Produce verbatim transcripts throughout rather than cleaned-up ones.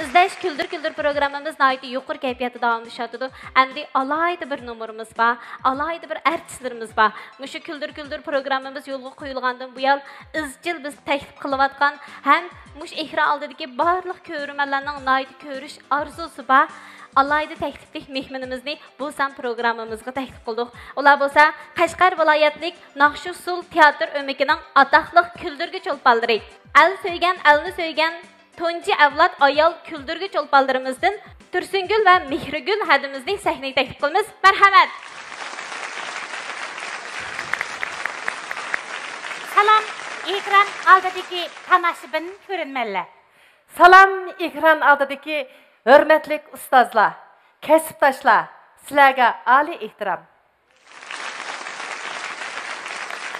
ئىزدەش كۈلدۈر كۈلدۈر پروگراممىمىز ناھايىتى يۇقىرى كەيپىياتتا داۋاملىشىۋاتىدۇ. ئەمدى ئالاھىدە بىر نومۇرىمىز بار، ئالاھىدە بىر ئارتىسلىرىمىز بار. مۇشۇ كۈلدۈر كۈلدۈر پروگراممىمىز يولغا قويۇلغاندىن بۇيان، ئىزچىل بىز تەكلىپ قىلىۋاتقان ھەم مۇشۇ ئېكران ئالدىدىكى بارلىق كۆرۈرمەنلەرنىڭ ناھايىتى كۆرۈش ئارزۇسى بار ئالاھىدە تەكلىپلىك مېھمىنىمىزنى بۇ سان پروگراممىمىزغا تەكلىپ قىلدۇق. ئۇلار بولسا قەشقەر ۋىلايەتلىك ناخشا ئۇسسۇل تىياتىر ئۆمىكىنىڭ ئاتاقلىق كۈلدۈرگۈ چولپانلىرى، ئەل سۆيگەن، ئەلنى سۆيگەن، تۇنجى ئەۋلاد ئايال كۈلدۈرگۈ چولپانلىرىمىزدىن تۇرسۇنگۈل ۋە مېھرىگۈل ھەدىمىزنى سەھنىگە تەكلىپ قىلىمىز. مەرھەمەت! سالام، ئېكران ئالدىدىكى تاماشىبىن كۆرۈرمەنلەر. سالام، ئېكران ئالدىدىكى ھۆرمەتلىك ئۇستازلار، كەسىپداشلار، سىلەرگە ئالىي ئېھتىرام.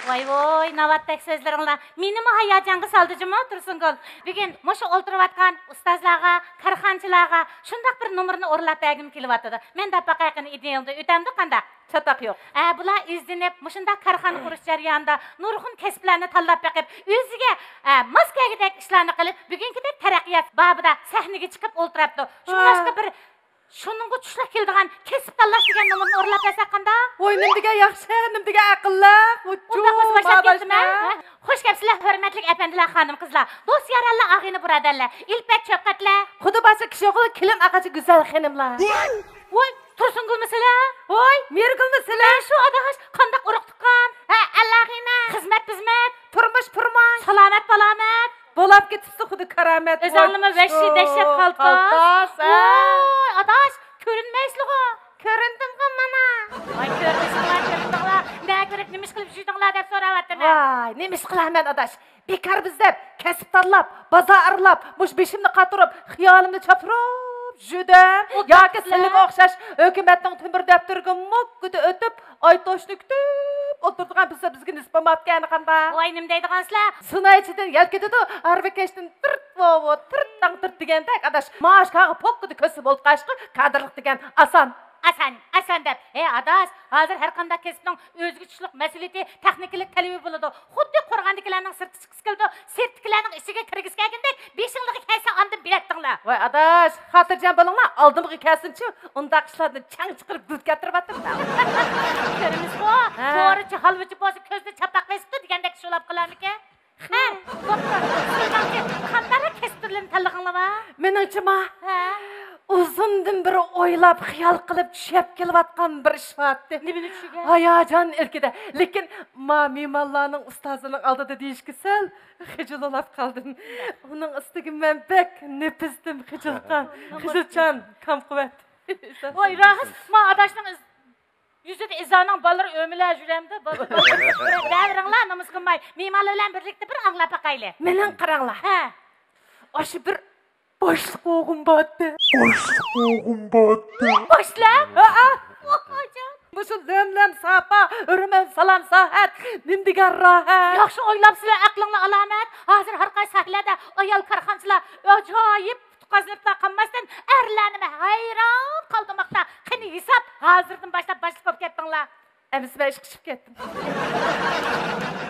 ۋاي ۋوي، ناۋاتتەك سۆزلىرىڭلار مېنىمۇ ھاياجانغا سالدى جۇمۇ، تۇرسۇنگۈل. بۈگۈن مۇشۇ ئولتۇرۇۋاتقان ئۇستازلارغا، كارخانىچىلارغا شۇنداق بىر نومۇرنى ئورۇنلاپ بەرگۈم كېلىۋاتىدۇ. مەن دەپ باقاي قېنى، ئىدىيەڭدىن ئۆتەمدۇ قانداق؟ چاتاق يوق. ئە، بۇلار ئىزدىنىپ، مۇشۇنداق كارخانا قۇرۇش جەريانىدا نۇرغۇن كەسىپلەرنى تاللاپ بېقىپ، ئۆزىگە، ئە، ماس كەلگۈدەك ئىشلارنى قىلىپ، بۈگۈنكىدەك تەرەققىيات بابىدا سەھنىگە چىقىپ ئولتۇراپتۇ. شۇڭلاشقا بىر شۇنىڭغا چۈشلۈك كېلىدىغان كەسىپ تاللاش دېگەن نومۇرنى ئورۇنلاپ بەرسەك قانداق؟ ۋوي، نېمە دېگەن ياخشى، نېمە دېگەن ئەقىللىق. ۋوي، ئۇنداق بولسا باش كەتتىمەن. ھە؟ خوش كەپسىلەر، ھۆرمەتلىك ئەپەندىلەر، خانىم-قىزلار، دوست-يارەنلەر، ئاغىنە-بۇرادەرلەر، ئىلپەت چۆپقەتلەر. خۇدا باشقا كىشى يوق، كېلىن ئاغىچى گۈزەل خېنىملار. ۋوي، تۇرسۇنگۈلمۇ سىلە؟ ۋوي، مېھرىگۈلمۇ سىلە؟ ھە، شۇ ئاداش، قانداق ئۇرۇق تۇغقان؟ ھە، ئەللەغىنە. خىزمەت پىزمەت. تۇرمۇش پۇرماي. سالامەت پالامەت. بولاپ كېتىپسىز خۇدا كارامەت. ئۆزۈڭلارمۇ ۋەھشىي دەھشەت قالتاس. قالتاس، ھە. ۋوي، ئاداش، كۆرۈنمەيسىلىغۇ. كۆرۈندۈڭغۇ مانا. ۋاي، كۆرۈنۈشۈڭلار، كۆرۈندۈڭلار. نە كۆرۈپ، نېمە ئىش قىلىپ يۈردۈڭلار دەپ سوراۋاتىمەن. ۋاي، نېمە ئىش قىلارمەن ئاداش؟ بىكار بىز دەپ، كەسىپ تاللاپ، بازار ئارىلاپ، مۇشۇ بېشىمنى قاتۇرۇپ، خىيالىمنى چاپۇرۇپ يۈردۈم. ياكى سىلىگە ئوخشاش ھۆكۈمەتنىڭ تۆمۈر دەپتىرىگە مۇككىدە ئۆتۈپ، ئايتوشنى كۈتۈپ ئولتۇرىدىغان بىلسە بىزگە نېسىپ بولماپتىكەن قانداق؟ ۋاي، نېمە دەيدىغانسىلەر؟ سۇنايچىدىن يەل كېتىدۇ، ھارۋىكەشتىن تىرت ۋوۋۇ، تىرت تاڭ تىرت دېگەندەك ئاداش. مائاش كاغا پوككىدە كۆرسە بولدى قاشقا، كادىرلىق دېگەن ئاسان. ئاسان، ئاسان دەپ. ھەي ئاداش، ھازىر ھەر قانداق كەسىپنىڭ ئۆزىگە چۈشلۈك مەسئۇلىيىتى، تېخنىكىلىق تەلىپى بولىدۇ. خۇددى قورغاندىكىلەرنىڭ سىرتقا چىققۇسى كېلىدۇ، سىرتتىكىلەرنىڭ ئىچىگە كىرگۈسى كەلگەندەك، بېشىڭلىغا كەلسە ئاندىن بىلەتتىڭلار. ۋاي ئاداش، خاتىرجەم بولۇڭلار، ئالدىمغا كەلسۇنچۇ، ئۇنداق ئىشلاردىن چاڭ چىقىرىپ گۈل كەتتۈرۈۋاتىمەن. كۆرىمىزغۇ، ھە. بورىچى ھالۋىچى بولسا كۆزىنى چاپاق بېسىپتۇ دېگەندەك شۇلاپ قالارمىكىن؟ خەير، بوپتۇ. سىلەرنىڭچە قانداقراق كەسىپ تۈرلىرىنى تاللىغىنىڭلار بار؟ مېنىڭچىما؟ ھە. ئۇزۇندىن بېرى ئويلاپ، خىيال قىلىپ، چۈشەپ كېلىۋاتقان بىر ئىش بارتتى. نېمىنى چۈشىگەن؟ ھاياجان ئىلكىدە. لېكىن ما مېھمانلارنىڭ ئۇستازىنىڭ ئالدىدا دېيىشكە سەل خىجىللاپ قالدىم. ئۇنىڭ ئۈستىگە مەن بەك نېپىزدىم، خىجىلقان، خىجىلچان، كام قۇۋۋەت. ۋاي راست، ما ئاداشنىڭ ئىز-، يۈزىدە ئىزانىڭ بالىلىرى ئۆمىلەپ يۈرەمدۇ؟ بىر دەۋرىڭلار نومۇس قىلماي، مېھمانلار بىلەن بىرلىكتە بىر ئاڭلاپ باقايلى. مېنىڭ قاراڭلار. ھە. ئاشۇ بىر باشلىق بولغۇم بارتتى. باشلىق بولغۇم بارتتى. باشلىق؟ ھەئە. مۇشۇ لۆم-لۆم ساپا، ھۆرمەت، سالام ساھەت، نېمە دېگەن راھەت. ياخشى ئويلاپسىلەر، ئەقلىڭلار ئالامەت. ھازىر ھەر قايسى ساھەلەردە ئايال كارخانىچىلار ئاجايىپ ئۇتۇق قازىنىپلا قالماستىن، ئەرلەرنىمۇ ھەيران قالدۇرماقتا. قېنى ھېساب، ھازىردىن باشلاپ باشلىق بولۇپ كەتتىڭلار. ئەمىسە مەن ئىشقا چىقىپ كەتتىم.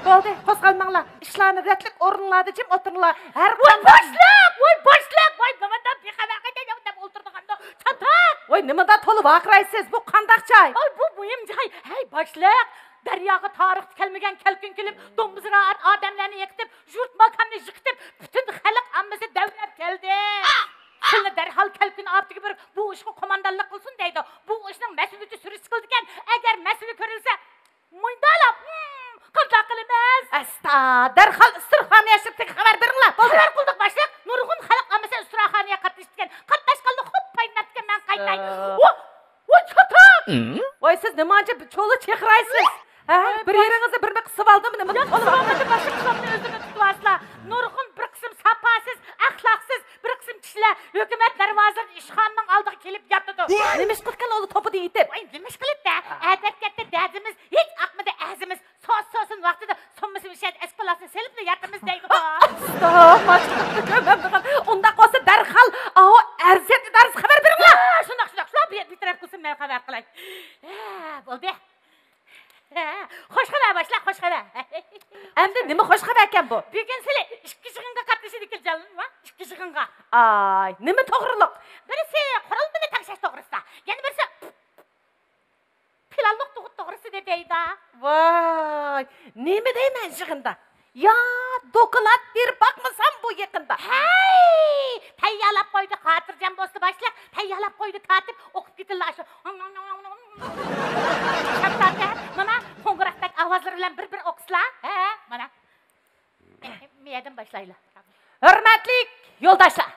بولدى، قوزغالماڭلار. ئىشلارنى رەتلىك ئورۇنلاردا جىم ئولتۇرۇڭلار. ھەر ۋاي قانداق باشلىق، ۋاي باشلىق، ۋاي نېمانداق بىخەۋەر قىلدى دەپ ئولتۇرىدىغاندۇ. چاتاق! ۋاي نېمانداق تولا ۋارقىرايسىز؟ بۇ قانداق چاي؟ ۋاي بۇ مۇھىم چاي. ھەي باشلىق، دەرياغا تارىختا كەلمىگەن كەلكۈن كېلىپ، دومبا زىرائەت ئادەملەرنى يىقىتىپ، يۇرت ماكاننى يىقىتىپ، پۈتۈن خەلق ئاممىسى دەۋرەپ كەلدى. سىلەر دەرھال كەلكۈن ئاپىتىگە بېرىپ، بۇ ئىشقا قوماندانلىق قىلسۇن دەيدۇ. بۇ ئىشنىڭ مەسئۇلىيىتى سۈرۈشتە چىقىدىكەن. ئەگەر مەسىلە كۆرۈلسە، مۇنداقلا، ھىم، قانداق قىلىمىز؟ ئەستا، دەرھال ئىستىراخانىگە ياشىرىپ خەۋەر بېرىڭلار. بولدى. خەۋەر قىلدۇق باشلىق. نۇرغۇن خەلق ئاممىسى ئىستىراخانىگە قاتنىشىدىكەن. قاتناشقانلار خوپ پايدىلىنىپتىكەن، مەن قايتاي. ئەستا. ۋو، ۋوي چاتاق! ھىم؟ ۋاي سىز نېمانچە چولا چېقىرايسىز؟ ھە؟ ۋاي بىر باش- يېرىڭىزنى بىر مىق سىۋالدىمۇ نېمە؟ ياق، سىۋالمىدىم، باشلىق سىۋالمىدى، ئۆزىنى تۇتۇۋالسىلا. نۇرغۇن بىر قىسىم ساپاسىز، ئەخلاقسىز بىر قىسىم كىشىلەر ھۆكۈمەت دەرۋازىلىرىدا ئىشخانىنىڭ ئالدىغا كېلىپ ياتىدۇ. نېمە ئىش قىلىدىكەن ئۇلار توپىدا يېتىپ؟ ۋاي نېمە ئىش قىلىدۇ-دە؟ ئەتەپ كەتتى دەردىمىز، ھېچ ئاقمىدى ئەزىمىز. سوس سوسۇن ۋاقتىدا سوممىسى ئۈچەن ئەسكىلاسنى سېلىپلا ياتىمىز دەيدىغۇ. ئاستا، ماچقىپتۇ كۆمەمدىغان. ئۇنداق بولسا دەرھال ئاۋۇ ئەرزىيەت ئىدارىسىگە خەۋەر بېرىڭلار. ھە، شۇنداق، شۇنداق. شۇلار بىر، بىر تەرەپ قىلسۇن، مەن خەۋەر قىلاي. ھە، بولدى. ھە، خوش خەۋەر باشلىق، خوش خەۋەر. ئەمدى نېمە خوش خەۋەركەن بۇ؟ بۈگۈن سىلى ئىككى يىغىنغا قاتنىشىدىكەن جانىم، ھە؟ يىغىنغا. ئاي، نېمە توغرۇلۇق؟ بىرسى قۇرۇلمىنى تەڭشەش توغرىسىدا، يەنە بىرسى پىلانلىق تۇغۇت توغرىسىدا دەيدۇ. ۋاي، نېمە دەيمەن يىغىندا؟ يا، دوكلات بېرىپ باقمىسام بۇ يېقىندا. ھەي، تەييارلاپ قويدى خاتىرجان بولسا باشلىق، تەييارلاپ قويدى كاتىپ، ئوقۇپ كېتىللا شۇ. شاپتاكە، مانا قوڭغۇراقتەك ئاۋازلىرى بىلەن بىر-بىر ئوقۇسىلا. ھە، مانا. مەيەردىن باشلايلى. ھۆرمەتلىك يولداشلار!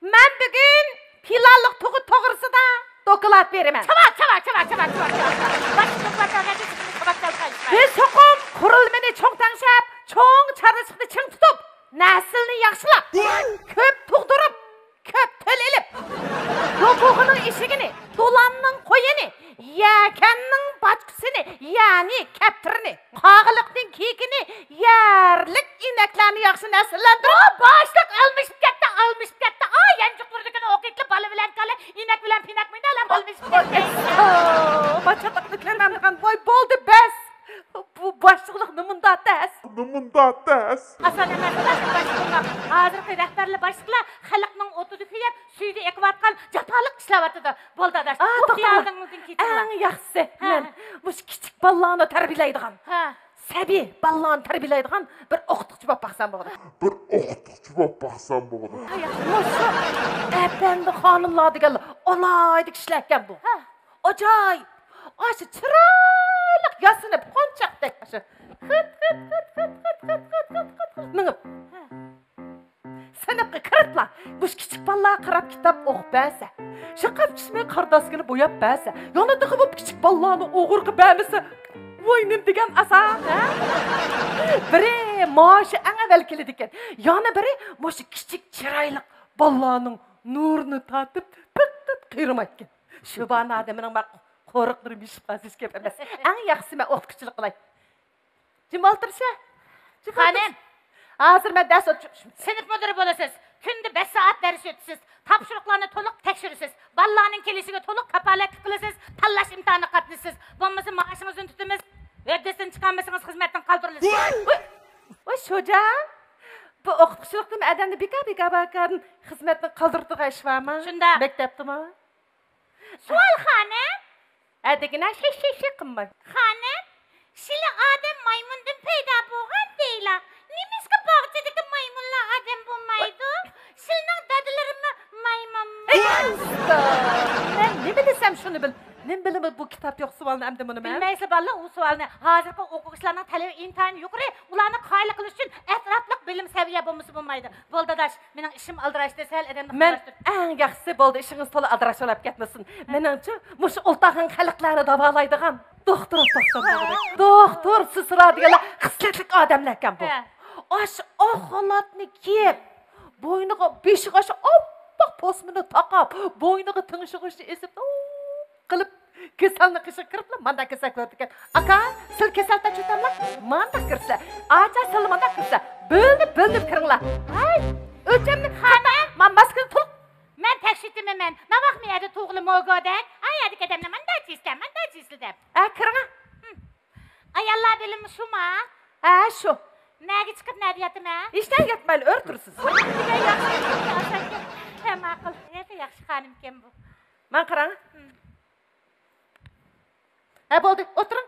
مەن بۈگۈن پىلانلىق تۇغۇت توغرىسىدا دوكلات بېرىمەن. چاۋا، چاۋا، چاۋا، چاۋا، چاۋا، چاۋا. باشقا دوكلات بەرگەندە چاۋا، چاۋا، چاۋا. بىز چوقۇم قۇرۇلمىنى چوڭ تەڭشەپ، چوڭ چارۋىچىلىقنى چىڭ تۇتۇپ، نەسىلنى ياخشىلاپ، كۆپ تۇغدۇرۇپ، كۆپ تۆل ئېلىپ، يوپۇرغىنىڭ ئېشىكىنى، دولاننىڭ قويىنى، يەكەننىڭ باچكىسىنى، يەنى كەپتىرىنى، قاغىلىقنىڭ كېيىكىنى، يەرلىك ئىنەكلەرنى ياخشى نەسىللەندۈرۈپ، ئۇ باشلىق ئالمىشىپ كەتتى، ئالمىشىپ كەتتى. ئا، يانچۇقلىرىدىكىنى ئوقۇيتلا، بالا بىلەن كالا، ئىنەك بىلەن پىنەك مىنداق ئالمىشىپ كەتتى. ۋاي، چاتاقنى كۆرمەمدىغان، ۋاي، بولدى، بەس. بۇ باشلىقلىق نېمۇنداق تەس؟ نېمۇنداق تەس؟ ئاسان ئەمەس، ئاسان باشلىق بولماق. ھازىرقى رەھبەرلەر باشلىقلار خەلقنىڭ ئوتىدا كۆيۈپ، سۈيىدە ئېقىۋاتقان جاپالىق ئىشلەۋاتىدۇ. بولدى، ئاداش. ئا، بۇ توختاڭلار. خىيالىڭىزدىن كېچىڭلار. ئەڭ ياخشىسى، ھە. مەن مۇشۇ كىچىك بالىلارنى تەربىيەلەيدىغان، ھە. سەبىي بالىلارنى تەربىيەلەيدىغان بىر ئوقۇتقۇچى بولۇپ باقسام بولىدۇ. بىر ئوقۇتقۇچى بولۇپ باقسام بولىدۇ. ھە، ياخشى. مۇشۇ ئەپەندى خانىملار دېگەنلەر ئالاھىدە كىشىلەركەن بۇ. ھە. ئاجايىپ! ئاشۇ چىرايلىق ياسىنىپ، قونچاقتەك ئاشۇ خىت، خىت، خىت مېڭىپ، سىنىپقا كىرىپلا، مۇشۇ كىچىك بالىلارغا قاراپ كىتاب ئوقۇپ بەرسە، شۇ قاپچىسىنى، قارىداسكىنى بوياپ بەرسە، يەنە تېخى بۇ كىچىك بالىلارنى ئوغرىغا بەرمىسە، ۋاي، نېمە دېگەن ئاسان، ھە؟ بىرى مائاشى ئەڭ ئەۋۋەل كېلىدىكەن، يەنە بىرى مۇشۇ كىچىك چىرايلىق بالىلارنىڭ نۇرىنى تارتىپ، پىققىت قېرىمايدىكەن. شۇ بانادا مېنىڭ ما-، قورۇقلىرىم يېشىپ قالسا ھېچ گەپ ئەمەس. ئەڭ ياخشىسى مەن ئوقۇتقۇچىلىق قىلاي. جىم ئولتۇرسا. جىم خانىم. ئولتۇرسا. ھازىر مەن دەرس ئۆتۈش-، سىنىپ مۇدىرى بولىسىز. كۈندە بەش سائەت دەرس ئۆتىسىز. تاپشۇرۇقلارنى تولۇق تەكشۈرىسىز. بالىلارنىڭ كېلىشىگە تولۇق كاپالەتلىك قىلىسىز. تاللاش ئىمتىھانىغا قاتنىشىسىز. بولمىسا مائاشىڭىزنى تۇتىمىز. ھۆددىسىدىن چىقارمىسىڭىز خىزمەتتىن قالدۇرۇلىسىز. ۋاي، ۋاي، شۇجا. بۇ ئوقۇتقۇچىلىقتىمۇ ئادەمنى بىكار، بىكار، بىكاردىن خىزمەتتىن قالدۇرىدىغان ئىش بارمۇ؟ شۇنداق. مەكتەپتىمۇ؟ سوئال خانىم. ھە، دېگىنە شىش، شىش، شىش قىلماي. خانىم، شىلە ئادەم مايمۇندىن پەيدا بولغان دەيلا. نېمىشقا باغچىدىكى مايمۇنلار ئادەم بولمايدۇ؟ شىلنىڭ دادىلىرىمۇ مايمۇنمۇ؟ ئەي، ئاستا! مەن نېمە دېسەم شۇنى بىل. نېمە بىلىمەن بۇ كىتاب يوق سوئالنى ئەمدى بۇنى مەن؟ بىلمەيسىلەر بالىلار ئۇ سوئالنى. ھازىرقى ئوقۇغۇچىلارنىڭ تەلىپى ئىنتايىن يۇقىرى. ئۇلارنى قايىل قىلىش ئۈچۈن ئەتراپلىق بىلىم سەۋىيە بولمىسا بولمايدۇ. بولدى ئاداش، مېنىڭ ئىشىم ئالدىراشتى، سەل ئادەمنى مەن قىزىقلاشتۇر. ئەڭ ياخشىسى بولدى، ئىشىڭىز تولا ئالدىراش بولۇپ كەتمىسۇن. مېنىڭچە، مۇشۇ ئولتۇرغان خەلقلەرنى داۋالايدىغان دوختۇر ئوخشاپ باقسام بولىدۇ. دوختۇر سىسرا دېگەنلەر خىسلەتلىك ئادەملەركەن بۇ. ھە. ئاشۇ ئاق خالاتنى كىيىپ، بوينىغا، بېشىغا شۇ ئاپئاق پوسمىنى تاقاپ، بوينىغا تىڭشىغۇچنى ئېسىپ، قىلىپ، كېسەلنى قېشىغا كىرىپلا مانداق كېسەل كۆرىدىكەن. ئاكا، سىل كېسەل تەكشۈرتەملا؟ مانداق كىرسىلە. ئاچا، سىل مانداق كىرسىلە. بۆلۈنۈپ، بۆلۈنۈپ كىرىڭلار. ھەي، ئۆلچەمنى خانىم! ما-، ماسكىنى تۇلۇق. مەن تەكشۈرتىمەن مەن. ناۋاق مەن يەردە تۇغۇلى موگو دەك. ئا يەردىكى ئادەمنى مانداق چىزسە، مانداق چىزسە دەپ. ئە، كىرىڭە. ئاياللار بۆلۈمى شۇما؟ ھە، شۇ. نەگە چىقىپ نەدە ياتىمەن؟ ھېچ نەگە ياتمايلى، ئۆرە تۇرىسىز. ۋاي، دېگەن ياخشى، ياخشى ئەكەن. ھە، ماقۇل. ھە، ياخشى خانىمكەن بۇ. ماڭا قاراڭ. ھە، بولدى، ئولتۇرۇڭ.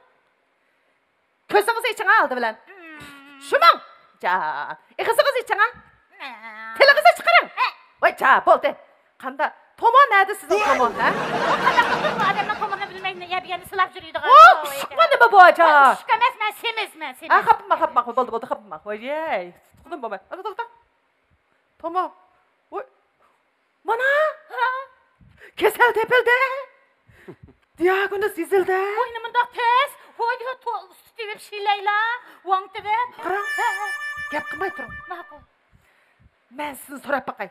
كۆزىڭىزنى ئېچىڭ ئالدى بىلەن. شۇماڭ! جان. ئېغىزىڭىزنى ئېچىڭ. تىلىڭىزنى چىقىرىڭ. ۋاي، جا، بولدى. قاندا؟ تومۇر نەدە سىزنىڭ تومۇر، ھە؟ ئۇ قانداق قىلدى بۇ ئادەمنىڭ تومۇرىنى بىلمەي يەپ يەنە سىلاپ يۈرىدىغان. ئۇ ئۇششۇقمۇ نېمە بۇ، جا؟ ئۇششۇق ئەمەس، مەن سېمىز، مەن سېمىز. ھە، خاپىماڭ، خاپىماڭ، بولدى، بولدى، خاپىماڭ. ۋاي، تۇتقۇنۇم بولماي. تومۇر. ۋاي. مانا! كېسەل تېپىلدى! دىئاگنوز يېزىلدى! ۋاي، نېمانداق تېز! ۋاي، تو-، تۇتۇۋېلىپ شىلەيلا، ۋاڭ تېۋىپ. قاراڭ، ھە، ھە. گەپ قىلماي تۇرۇڭ. ماقۇل. مەن سىزنى سوراپ باقاي.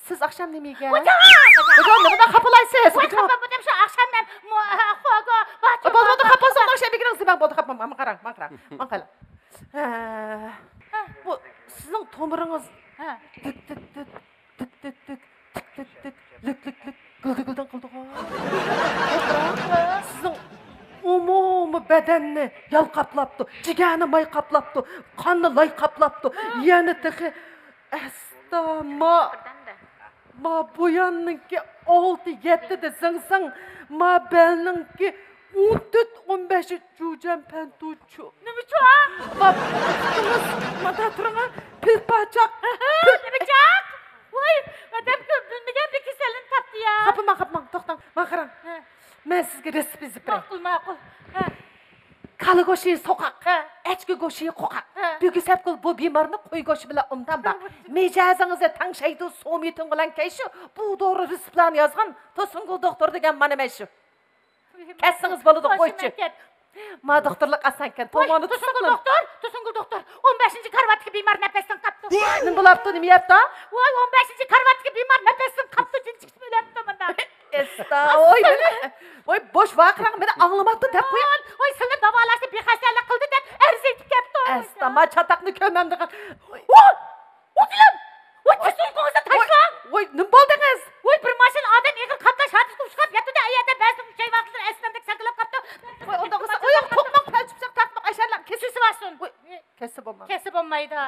سىز ئاخشام نېمە يېگەن؟ ۋاي، جان! ۋاي، جان، نېمىدەك خاپىلايسىز؟ ۋاي، جان! خاپا بولدۇم، شۇ ئاخشام مەن مو-، ھە، خوگو، باچۇ، بولدى، بولدى، خاپا بولساڭ، ئاخشام يېگىنىڭىزنى مەن بولدى، خاپا، ماڭا قاراڭ، ماڭا قاراڭ، ماڭا قاراڭ. ھە. بۇ سىزنىڭ تومۇرىڭىز ھە. دىت، دىت، دىت. تىت، تىت، تىت، تىك، تىك، تىك، لىك، لىك، لىك، گۈلدۈگۈلدۈڭ قىلدىغۇ. سىزنىڭ ئومۇمىي بەدەننى ياغ قاپلاپتۇ، جىگەرنى ماي قاپلاپتۇ، قاننى لاي قاپلاپتۇ. يەنە تېخى ئەس-، ئېستا، ما، ما بۇياننىڭكى ئالتە يەتتىدە زىڭسىڭ، ما بەلنىڭكى ئون تۆت ئون بەشى جۇجەن پەنتۇچۇ. نېمىچۇ؟ ما، ما، تۇرۇڭ، پىل پاچاق. نېمىچاق؟ ۋاي، ئادەم كۆپ بىلمىگەن بىر كېسەلنى تاپتى يا. خاپىماڭ، خاپىماڭ، توختاڭ. ماڭا قاراڭ. ھە. مەن سىزگە رېتسېپ يېزىپ بېرەي. ماقۇل، ماقۇل. ھە. كالا گۆشى سوقاق، ھە. ئەچكە گۆشى قوقاق. ھە. بۈگۈسەپ گۈل بۇ بىمارنى قوي گۆشى بىلەن ئومدانبا. ھە. مىجەزىڭىزنى تەڭشەيدۇ، سومىتىڭ بىلەن كەيشۇ. بۇ دورا رېتسېپلارنى يازغان توسۇنگۈل دوختۇر دېگەن مانا مەن شۇ. كەتسىڭىز بولىدۇ، قويچۇ. ما دوختۇرلۇق ئاسانكەن، توماننى توسۇنگۇل دوختۇر، توسۇنگۇل دوختۇر. ئون بەشىنچى كارىۋاتتىكى بىمار نەپەستىن قاپتۇ. نېمە بولاپتۇ، نېمە يەپتۇ؟ ۋاي، ئون بەشىنچى كارىۋاتتىكى بىمار نەپەستىن قاپتۇ، جىنجىكىپ ئۆلۈپتۇ مۇنداق. ئېستا، ۋاي، بوش ۋارقىراڭ، مېنى ئاڭلىماپتۇ دەپ قويۇڭ. ۋاي، سىلىنى داۋالاشنى بىخەستەلىك قىلدى دەپ ئەرز ئېيتىپ كەپتۇ. ئەستا، ما چاتاقنى كۆرمەمدىغان. ۋاي، ئۇ دېگەن، ۋاي، تېز تۇيۇقىڭىزنى تاشلاڭ. ۋاي، نېمە بولدىڭىز؟ ۋاي، بىر ماشىنا ئادەم ئېغىر قاتناش ھادىسىسىگە ئۇچراپ ياتىدۇ، ئۇ يەردە بەزى ئۇچاي ۋاقىتلىرى ئەسلەمدەك سەكرەپ قاپتۇ. ۋاي، ئۇنداق بولسا، ئۇياق توقماق، پەلچۈپچەك تارتماق، ئەشەلەر كېسىلسە بارسۇن. ۋاي، كەتسە بولمامدۇ؟ كەتسە بولمايدۇ.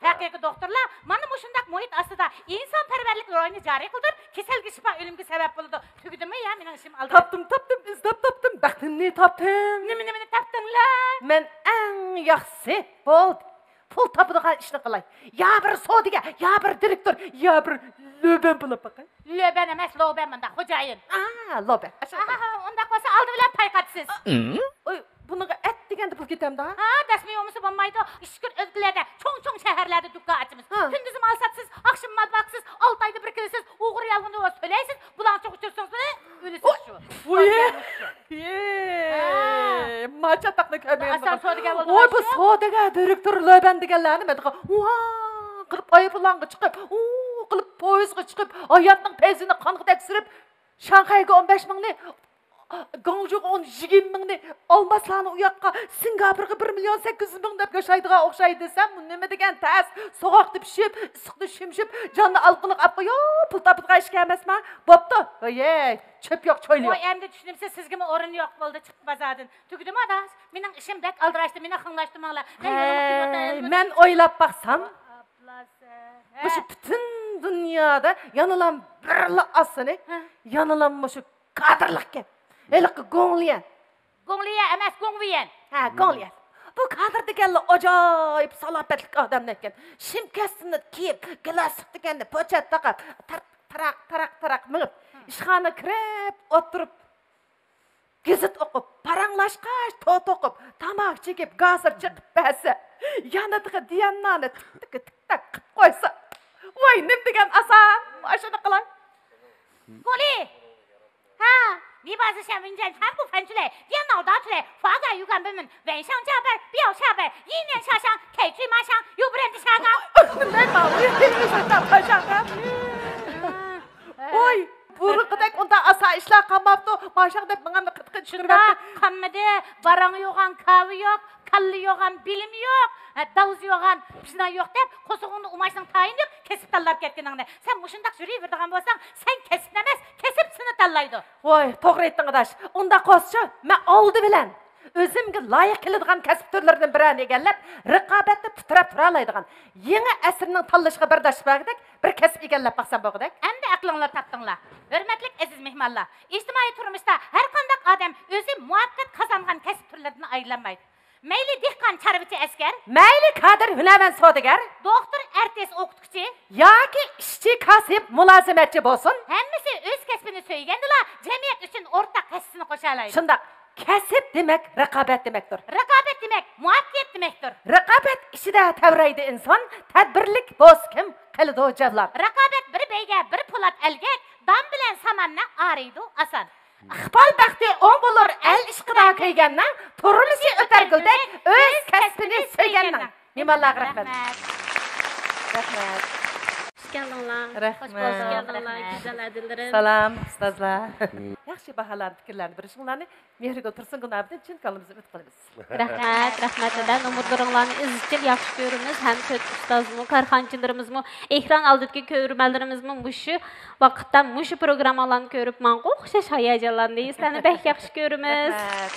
ھەقىقىي دوختۇرلار مانا مۇشۇنداق مۇھىت ئاستىدا ئىنسانپەرۋەرلىك روھىنى جارى قىلدۇرۇپ، كېسەلگە شىپا، ئۆلۈمگە سەۋەب بولىدۇ. تۈگىدىمۇ يا مېنىڭ ئىشىم ئالدىراش؟ تاپتىم، تاپتىم، ئىزدەپ تاپتىم، بەختىمنى تاپتىم. نېمە، نېمىنى تاپتىڭلار؟ مەن ئەڭ ياخشىسى، بولدى. پۇل تاپىدىغان ئىشنى قىلاي. يا بىر سودىگەر، يا بىر دىرېكتور، يا بىر لۆبەن بولۇپ باقاي. لۆبەن ئەمەس، لوبەن مۇنداق، خوجايىن. ئا، لوبەن. ئاشۇ ئاھا، ئۇنداق بولسا ئالدى بىلەن پاي قاتىسىز. ئۇي، بۇنىڭغا ئەتىگەندە پۇل كېتەمدۇ؟ ھا، دەسمى بولمىسا بولمايدۇ. ئىككى كۈن ئۆلكىلەردە، چوڭ-چوڭ شەھەرلەردە دۇكان ئاچىمىز. ھا. كۈندۈزى مال ساتىسىز، ئاخشىمى مال باقىسىز، ئالتە ئايدا بىر كېلىسىز، ئوغرى يالغىنى سۆلەيسىز، بۇلاڭچىغا ئۇچرىسىڭىز بىلەن ئۆلىسىز شۇ. ۋۇي. ھە. ما چاتاقنى كۆرمىگەن ئاسان سودىگەر بولدى. ۋوي، بۇ سودىگەر، دىرېكتور، لۆبەن دېگەنلەرنى مەن ۋاھ قىلىپ ئايروپىلانغا چىقىپ، ئۇ قىلىپ پويىزغا چىقىپ، ھاياتنىڭ پەيزىنى قانغا تەكشۈرۈپ، شاڭخەيگە ئون بەش مىڭنى، گاڭجۇغا ئون، يىگىرمە مىڭنى، ئالماسلارنى ئۇ ياققا، سىنگاپورغا بىر مىليون سەككىز يۈز مىڭ دەپ ياشايدىغان ئوخشايدۇ دېسەم، بۇ نېمە دېگەن تەس؟ سوغۇقتا پىشىپ، ئىسسىقتا شۈمشۈپ، جاننى ئالقىنىغا ئاپ قويۇپ، پۇل تاپىدىغان ئىشكەن ئەمەسما؟ بوپتۇ. ھەي، چۆپ يوق، چۆل يوق. ۋاي، ئەمدى چۈشىنىمسىز، سىزگىمۇ ئورۇن يوق بولدى، چىقتى بازاردىن. تۈگىدىمۇ ئاداش؟ مېنىڭ ئىشىم بەك ئالدىراشتى، مېنى خىڭلاشتۇرماڭلار. مەن يولۇمغا ھەي، كېلىۋاتىمەن. مەن ئويلاپ باقسام، ئاپلاسە. ھە. مۇشۇ پۈتۈن دۇنيادا يەنىلا بىرلا ئاسىنى، ھە. يەنىلا مۇشۇ كادىرلىقكەن. ھېلىقى گوڭليەن. گوڭليەن ئەمەس، گوڭۋيەن. ھە، گوڭليەن. بۇ كادىر دېگەنلا ئاجايىپ سالاپەتلىك ئادەملەر ئىكەن. شىمكەستىنى كىيىپ، گىلاس دېگەننى پوچەت تاقاپ، تار-، تاراق، تاراق، تاراق مېڭىپ، ئىشخانىغا كىرىپ ئولتۇرۇپ، گېزىت ئوقۇپ، پاراڭلاشقاچ، توت ئوقۇپ، تاماكا چېكىپ، گازىر چېقىپ بەرسە، يانىدىغا دىياننانى تىك، تىك، تىك، تاك قىلىپ قويسا، ۋاي، نېمە دېگەن ئاسان، ئاشۇنى قىلاي. گولى! ھە، 你把这些文件全部翻出来，电脑打出来，发给有关部门，晚上加班，不要加班，一年下乡，开追马乡，有不人的下岗。 ۋوي، بۇرۇنقىدەك ئۇنداق ئاسان ئىشلار قالماپتۇ. ماشاق دەپ ماڭامنى قىتقىن چۈشۈرۈۋەتتى. شۇنداق قالمىدى. باراڭ يوغان كاۋا يوق، كاللا يوغان بىلىم يوق، ھە، داۋزا يوغان پىشنا يوق دەپ، قورسىقىڭنى ئۇماشنىڭ تايىنى يوق، كەسىپ تاللاپ كەتكىنىڭنى. سەن مۇشۇنداق يۈرۈۋېرىدىغان بولساڭ، سەن كەسىپنى ئەمەس، كەسىپ سېنى تاللايدۇ. ۋوي، توغرا ئېيتتىڭ ئاداش. ئۇنداق بولسىچۇ، مەن ئالدى بىلەن ئۆزۈمگە لايىق كېلىدىغان كەسىپ تۈرلىرىدىن بىرەرنى ئىگىلەپ، رىقابەتتە پۇتراپ تۇرالايدىغان، يېڭى ئەسىرنىڭ تاللىشىغا بەرداشلىق بەرگۈدەك بىر كەسىپ ئىگىلەپ باقسام بولغۇدەك. ئەمدى ئەقلىڭلارنى تاپتىڭلار. ھۆرمەتلىك ئەزىز مېھمانلار، ئىجتىمائىي تۇرمۇشتا ھەرقانداق ئادەم ئۆزى مۇۋەپپەقىيەت قازانغان كەسىپ تۈرلىرىدىن ئايرىلالمايدۇ. مەيلى دېھقان، چارۋىچى، ئەسكەر، مەيلى كادىر، ھۈنەرۋەن، سودىگەر، دوختۇر، ئارتىس، ئوقۇتقۇچى ياكى ئىشچى، كاسىپ، مۇلازىمەتچى بولسۇن، ھەممىسى ئۆز كەسپىنى سۆيگەندىلا، جەمئىيەت ئۈچۈن ئورتاق ھەسسىسىنى قوشالايدۇ. شۇنداق. كەسىپ دېمەك، رىقابەت دېمەكتۇر. رىقابەت دېمەك، مۇۋەپپەقىيەت دېمەكتۇر. رىقابەت ئىچىدە تەۋرەيدۇ ئىنسان، تەدبىرلىك بولسا كىم قىلىدۇ جەۋلان. رىقابەت بىر بەيگە، بىر پولات ئەلگەك، دان بىلەن ساماننى ئايرىيدۇ ئاسان. ئىقبال بەختى ئوڭ بولۇر ئەل ئىشقىدا كۆيگەننىڭ، تۇرمۇشى ئۆتەر گۈلدەك ئۆز كەسپىنى سۆيگەننىڭ. مېھمانلارغا رەھمەت. رەھمەت. رەھمەت. خۇش كەلدىڭلار. رەھمەت. خۇش كەلدىڭلار، گۈزەل ئادىلىرىم. سالام، ئۇستازلار. ياخشى باھالارنى، پىكىرلەرنى بېرىشىڭلارنى مېھرىگۈل تۇرسۇنگۈل ئابىدىن چىن كۆڭلىمىزدىن ئۈمىد قىلىمىز. رەھمەت، رەھمەت دادا، نومۇرلىرىڭلارنى ئىزچىل ياخشى كۆرىمىز ھەم تۆت ئۇستازمۇ، كارخانىچىلىرىمىزمۇ، ئېكران ئالدىدىكى كۆرۈرمەنلىرىمىزمۇ مۇشۇ ۋاقىتتا مۇشۇ پروگراممىلارنى كۆرۈپ ماڭا ئوخشاش ھاياجانلاندى. سىلەرنى بەك ياخشى كۆرىمىز. رەھمەت.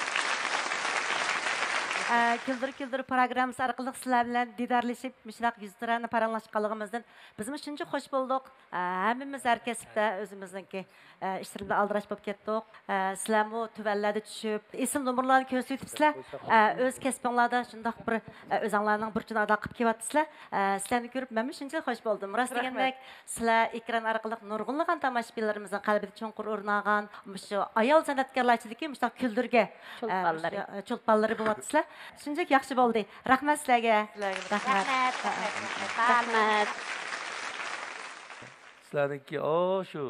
ئە، كۈلدۈر كۈلدۈر پروگراممىسى ئارقىلىق سىلەر بىلەن دىدارلىشىپ، مۇشۇنداق يۈزتۇرانە پاراڭلاشقانلىقىمىزدىن بىزمۇ شۇنچە خۇش بولدۇق. ئە، ھەممىمىز ھەر كەسىپتە ئۆزىمىزنىڭكى، ئە، ئىشلىرىدا ئالدىراش بولۇپ كەتتۇق. ئە، سىلەرمۇ تۆۋەنلەردە چۈشۈپ، ئېسىل نومۇرلارنى كۆرسىتىۋېتىپسىلەر. ئە، ئۆز كەسپىڭلاردا شۇنداق بىر، ئە، ئۆزۈڭلارنىڭ بۇرچىنى ئادا قىلىپ كېلىۋاتىسىلەر. ئە، سىلەرنى كۆرۈپ مەنمۇ شۇنچىلىك خۇش بولدۇم. راست دېگەندەك، سىلەر ئېكران ئارقىلىق نۇرغۇنلىغان تاماشىبىنلىرىمىزنىڭ قەلبىدە چوڭقۇر ئورۇن ئالغان مۇشۇ ئايال سەنئەتكارلار ئىچىدىكى مۇشۇنداق كۈلدۈرگە، ئە، چولپانلىرى. مۇشۇ، ئە، چولپانلىرى بولۇۋاتىسىلەر. شۇنچىلىك ياخشى بولدى. رەھمەت سىلەرگە. سىلەرگە رەھمەت. رەھمەت. رەھمەت. سىلەرنىڭكى، ئو، شۇ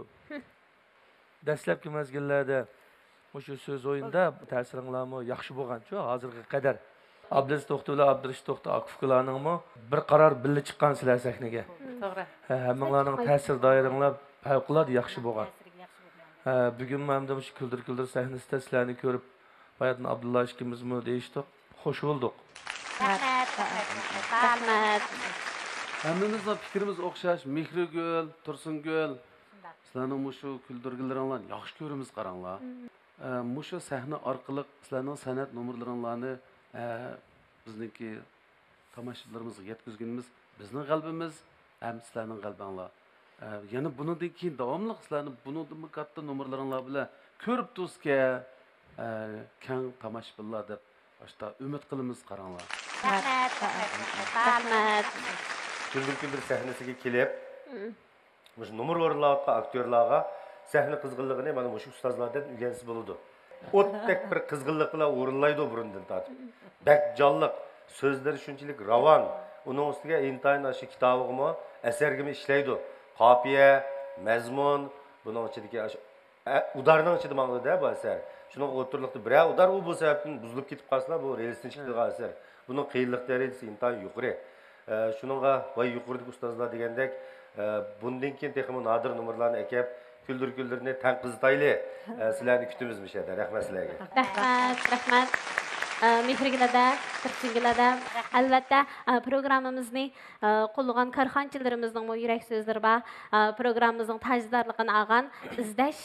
دەسلەپكى مەزگىللەردە مۇشۇ سۆز ئويۇندا تەسىرىڭلارمۇ ياخشى بولغانچۇ ھازىرغا قەدەر؟ ئابلىز توختى بىلەن ئابدۇرېشىت توختى ئاكا ئۇكىلارنىڭمۇ بىر قارار بىللە چىققان سىلەر سەھنىگە. توغرا. ھە، ھەممىڭلارنىڭ تەسىر دائىرىڭلار پەۋقۇلئاددە ياخشى بولغان. ھە، بۈگۈنمۇ ھەمدە مۇشۇ كۈلدۈر كۈلدۈر سەھنىسىدە سىلەرنى كۆرۈپ، باياتىن ئابدۇللا ئىككىمىزمۇ دېيىشتۇق، خۇش بولدۇق. رەھمەت، رەھمەت، رەھمەت. ھەممىمىزنىڭ پىكرىمىز ئوخشاش، مېھرىگۈل، تۇرسۇنگۈل. سىلەرنىڭ مۇشۇ كۈلدۈرگىلىرىڭلارنى ياخشى كۆرىمىز، قاراڭلار. ئە، مۇشۇ سەھنە ئارقىلىق سىلەرنىڭ سەنئەت نومۇرلىرىڭلارنى، ئە، بىزنىڭكى تاماشىبىنلىرىمىزغا يەتكۈزگىنىمىز بىزنىڭ غەلىبىمىز ھەم سىلەرنىڭ غەلىبەڭلار. ئە، يەنە بۇنىڭدىن كېيىن داۋاملىق سىلەرنى بۇنىڭدىنمۇ كاتتا نومۇرلىرىڭلار بىلەن كۆرۈپ تۇرسىكەن، ئە، كەڭ تاماشىبىنلار دەپ ئاشتا ئۈمىد قىلىمىز، قاراڭلار. رەھمەت، رەھمەت، رەھمەت. كۈلدۈر كۈلدۈر سەھنىسىگە كېلىپ، مۇشۇ نومۇر ئورۇنلاۋاتقان ئاكتيورلارغا سەھنە قىزغىنلىقىنى مانا مۇشۇ ئۇستازلاردىن ئۆگەنسە بولىدۇ. ئوتتەك بىر قىزغىنلىق بىلەن ئورۇنلايدۇ بۇرۇندىن تارتىپ. بەك جانلىق، سۆزلىرى شۇنچىلىك راۋان. ئۇنىڭ ئۈستىگە ئىنتايىن ئاشۇ كىتابىغىمۇ، ئەسەرگىمۇ ئىشلەيدۇ. قاپىيە، مەزمۇن، بۇنىڭ ئىچىدىكى ئاشۇ ئە، ئۇدارنىڭ ئىچىدە ماڭىدۇ-دە بۇ ئەسەر. شۇنىڭ ئوتتۇرىلىقتا بىرەر ئۇدار ئۇ بۇ سەۋەبتىن بۇزۇلۇپ كېتىپ قالسىلا، بۇ رېلىستىن چىقىدىغان ئەسەر. بۇنىڭ قىيىنلىق دەرىجىسى ئىنتايىن يۇقىرى. ئە، شۇنىڭغا ۋاي يۇقىرىدىكى ئۇستازلار دېگەندەك، ئە، بۇندىن كېيىن تېخىمۇ نادىر نومۇرلارنى ئەكەپ، كۈلدۈر كۈلدۈرنى تەڭقىزلىتايلى. ئە، سىلەرنى كۈتىمىز مۇشۇ يەردە. رەھمەت سىلەرگە. رەھمەت، رەھمەت. ئە، مېھرىگۈل ھەدە، تۇرسۇنگۈل ھەدە. ئەلۋەتتە، ئە، پروگراممىمىزنى ئە، قوللىغان كارخانىچىلىرىمىزنىڭمۇ يۈرەك سۆزلىرى بار. ئە، پروگراممىمىزنىڭ تاجدارلىقىنى ئاغان ئىزدەش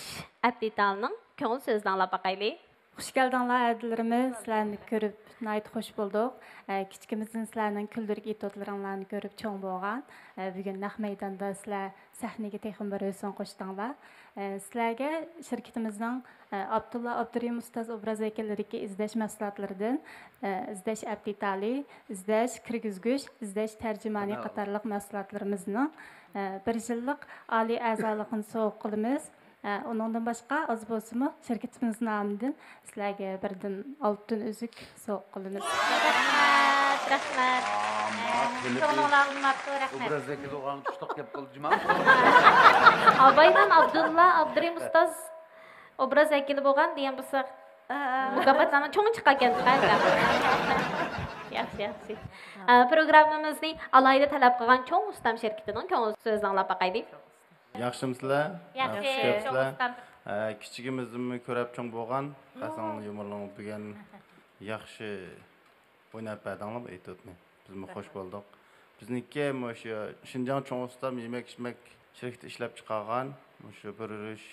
ئەپتىتالىنىڭ كۆڭۈل سۆزىنى ئاڭلاپ باقايلى. خۇش كەلدىڭلار ھەدىلىرىمىز، سىلەرنى كۆرۈپ ناھايىتى خۇش بولدۇق. ئە، كىچىكىمىزدىن سىلەرنىڭ كۈلدۈرگە ئېتىۋاتىلىرىڭلارنى كۆرۈپ چوڭ بولغان. ئە، بۈگۈن نەق مەيداندا سىلەر سەھنىگە تېخىمۇ بىر ھۆسن قوشتۇڭلار. ئە، سىلەرگە شىركىتىمىزنىڭ، ئە، ئابدۇللا ئابدۇرېھىم ئۇستاز ئوبراز ۋەكىللىرىدىكى ئىزدەش مەھسۇلاتلىرىدىن، ئە، ئىزدەش ئەپتىتالى، ئىزدەش كىرگۈزگۈچ، ئىزدەش تەرجىمانى قاتارلىق مەھسۇلاتلىرىمىزنىڭ، ئە، بىر يىللىق ئالىي ئەزالىقىنى سوۋغا قىلىمىز. ئە، ئۇنىڭدىن باشقا ئاز بولسىمۇ شىركىتىمىز نامىدىن سىلەرگە بىردىن ئالتۇن ئۈزۈك سوۋغا قىلىمىز. رەھمەت، رەھمەت. كۆڭلۈڭلار ئۇنىماپتۇ، رەھمەت. ئوبراز ۋەكىلى بولغان تۇشلۇق گەپ قىلدى جۇما. ئاباينىڭ ئابدۇللا ئابدۇرېھىم ئۇستاز ئوبراز ۋەكىلى بولغان دېگەن بولسا، مۇكاپاتلارنىڭ چوڭى چىققانكەن. ياخشى، ياخشى. ئە، پروگراممىمىزنى ئالاھىدە تەلەپ قىلغان چوڭ ئۇستام شىركىتىنىڭ كۆڭۈل سۆزىنى ئاڭلاپ باقايلى. ياخشىمۇسىلەر؟ ياخشى، چوڭ ئۇستام. ئە، كىچىكىمىزدىنمۇ كۆرەپ چوڭ بولغان قاساڭ يۇمۇرلۇڭ بۈگۈن ياخشى ئويناپ بەردىڭلار بۇ ئېتيۇدنى. بىزمۇ خۇش بولدۇق. بىزنىڭكى مۇشۇ شىنجاڭ چوڭ ئۇستام يېمەك ئىچمەك شىركىتى ئىشلەپ چىقارغان مۇشۇ بىر يۈرۈش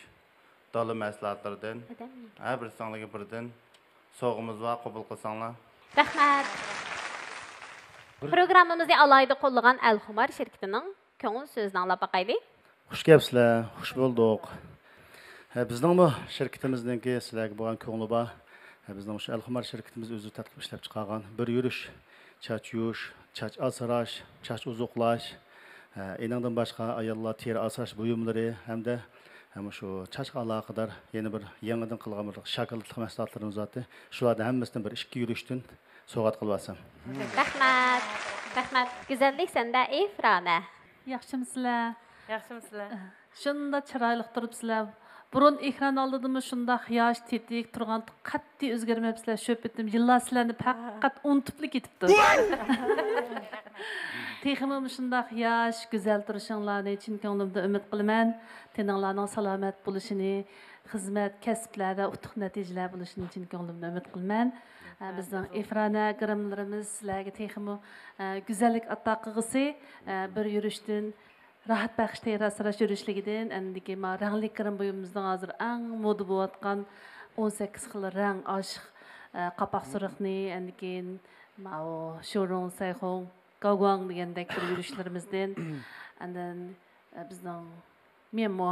دالا مەھسۇلاتلىرىدىن ھەر بىرسىڭلارگە بىردىن سوۋغىمىز بار، قوبۇل قىلساڭلار. رەھمەت. پروگراممىمىزنى ئالاھىدە قوللىغان ئەلخۇمار شىركىتىنىڭ كۆڭۈل سۆزىنى ئاڭلاپ باقايلى. خۇش كەپسىلەر، خۇش بولدۇق. ھە، بىزنىڭمۇ شىركىتىمىزنىڭكى سىلەرگە بولغان كۆڭلى بار. ھە، بىزنىڭ مۇشۇ ئەلخۇمار شىركىتىمىز ئۆزى تەتقىق ئىشلەپ چىقارغان بىر يۈرۈش چاچ يۇيۇش، چاچ ئاسراش، چاچ ئوزۇقلاش، ھە، ئېنىڭدىن باشقا ئاياللار تېرە ئاسراش بۇيۇملىرى ھەمدە، ھە، مۇشۇ چاچقا ئالاقىدار يەنە بىر يېڭىدىن قىلغان بىر شاكىلاتلىق مەھسۇلاتلىرىمىز بارتى. شۇلاردىن ھەممىسىدىن بىر ئىككى يۈرۈشتىن سوۋغات قىلىۋالسام. رەھمەت، رەھمەت. گۈزەللىك سەندە ئىفرانە. ياخشىمۇسىلەر؟ ياخشىمۇسىلەر؟ شۇنداق چىرايلىق تۇرۇپسىلەر. بۇرۇن ئېكران ئالدىدىمۇ شۇنداق ياش، تېتىك تۇرغان، قەتئىي ئۆزگەرمەپسىلەر. شۇ پېتىم يىللار سىلەرنى پەقەت ئۇنتۇپلا كېتىپتۇ. تېخىمۇ مۇشۇنداق ياش، گۈزەل تۇرۇشۇڭلارنى چىن كۆڭلۈمدىن ئۈمىد قىلىمەن. تېنىڭلارنىڭ سالامەت بولۇشىنى، خىزمەت، كەسىپلەردە ئۇتۇق نەتىجىلەر بولۇشىنى چىن كۆڭلۈمدىن ئۈمىد قىلىمەن. ئە، بىزنىڭ ئىفرانە گىرىملىرىمىز سىلەرگە تېخىمۇ، ئە، گۈزەللىك ئاتا قىلغۇسى، ئە، بىر يۈرۈشتىن راھەت بەخش تېرە ئاسراش يۈرۈشلۈكىدىن، ئەندىكى ما رەڭلىك گىرىم بۇيۇمىمىزنىڭ ھازىر ئەڭ مودا بولۇۋاتقان ئون سەككىز خىل رەڭ ئاشىق، ئە، قاپاق سۇرۇقنى، ئاندىن كېيىن ماۋۇ شۇرۇڭ، سەيخۇڭ، گاۋگۇاڭ دېگەندەك بىر يۈرۈشلىرىمىزدىن، ئاندىن، ئە، بىزنىڭ ميەنمو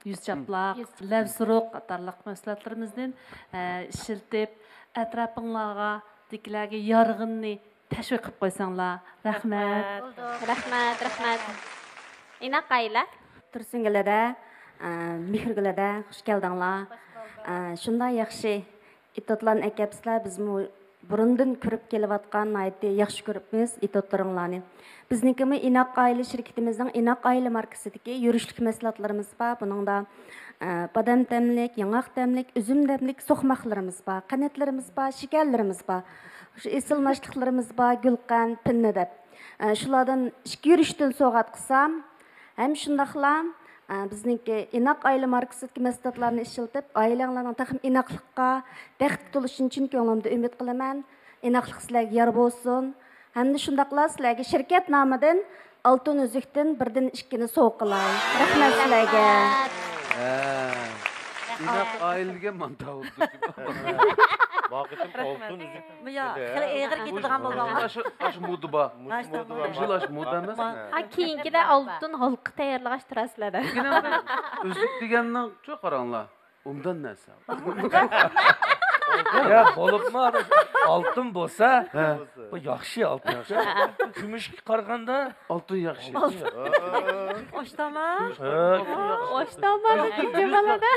يۈز چاپلاق، لەۋ سۇرۇق قاتارلىق مەھسۇلاتلىرىمىزدىن، ئە، ئىشلىتىپ، ئەتراپىڭلارغا، دىكىلەرگە يارغىنىنى تەشۋىق قىلىپ قويساڭلار. رەھمەت. رەھمەت، رەھمەت. ئىناق ئائىلە. تۇرسۇنگۈل ھەدە، ئە، مېھرىگۈل ھەدە، خۇش كەلدىڭلار. ئە، شۇنداق ياخشى ئېتوتلارنى ئەكەپسىلەر، بىزمۇ بۇرۇندىن كۆرۈپ كېلىۋاتقان ناھايىتى ياخشى كۆرۈپمىز ئېتوتلىرىڭلارنى. بىزنىڭكىمۇ ئىناق ئائىلە شىركىتىمىزنىڭ ئىناق ئائىلە ماركىسىدىكى يۈرۈشلۈك مەھسۇلاتلىرىمىز بار. بۇنىڭدا، ئە، بادام تەملىك، ياڭاق تەملىك، ئۈزۈم تەملىك سوقماقلىرىمىز بار، قەنتلىرىمىز بار، شېكەرلىرىمىز بار. شۇ ئېسىل ناشتىلىقلىرىمىز بار، گۈلقەنت، پىننە دەپ. ئە، شۇلاردىن ئىككى يۈرۈشتىن سوۋغات قىلسام، ھەم شۇنداقلا، ئە، بىزنىڭكى ئىناق ئائىلە ماركىسىدىكى مەھسۇلاتلارنى ئىشلىتىپ، ئائىلەڭلارنىڭ تېخىمۇ ئىناقلىققا، بەختكە تولۇشىنى چىن كۆڭلۈمدىن ئۈمىد قىلىمەن. ئىناقلىق سىلەرگە يار بولسۇن. ھەمدە شۇنداقلا سىلەرگە شىركەت نامىدىن ئالتۇن ئۈزۈكتىن بىردىن ئىككىنى سوۋغا قىلاي. رەھمەت سىلەرگە. ھە. ئىناق ئائىلە دېگەن مانتا بولدى. بۇ قېتىم ئالتۇن ئۈزۈك. يا، خېلى ئېغىر كېتىدىغان بولغان. ئاشۇ، ئاشۇ مودا بار. مۇشۇ مودا بار. مۇشۇ ئاشۇ مودا ئەمەس. ھە، كېيىنكىدە ئالتۇن ھالقا تەييارلىغاچ تۇراسىلەر. لېكىن ئەمدى ئۈزۈك دېگەننىڭ شۇ قاراڭلار. ئوبدان نەرسە. يا، بولۇپمۇ ئالتۇن بولسا، ھە. بۇ ياخشى ئالتۇن. ياخشى. كۈمۈشكە قارىغاندا ئالتۇن ياخشى. ئالتۇن. ئاشتاما؟ ھە. ئاشتاما، جامالەدە.